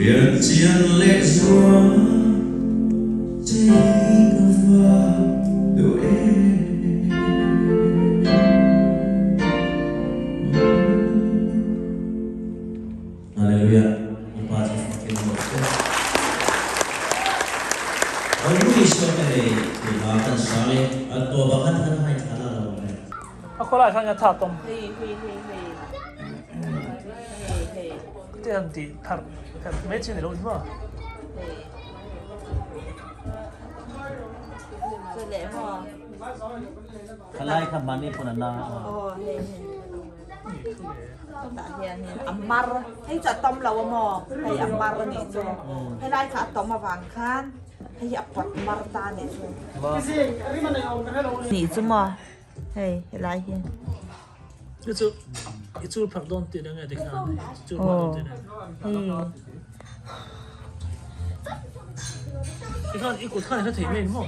Pian chian leh zual che hi ka va duh em. Hallelujah Lalpa chu fakin a rawh che. Ropui Isua ka nei tih hla kan sang e, a tawp ah khan khan hai thla la lo ang e. A khawlai khan a tha tawm. Te han tih pharh pharh mai chi ni lo ni maw? Khalai kha hmani pawn a na a. Tah hianin a mar hei chu a tawm lo a maw hei a mar a nih chu helai kha a tawm avang khan hei hi a pawt mar ta a nih chu nih chu maw hei helai hi I chu i chul phak dawn tih na nge tikhan chul phak dawn tih na tikhan i kut khan i hre thei mai maw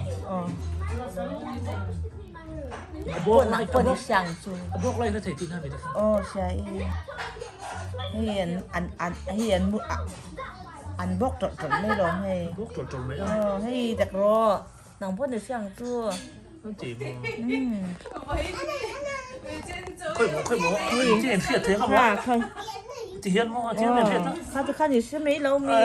Aw hria i hei an an an hei an mu ah an bawk tawlh tawlh mai lawm hei aw hei dak rawh nang pawh ni hriang chu kha chu kha ni hre mai lo mi.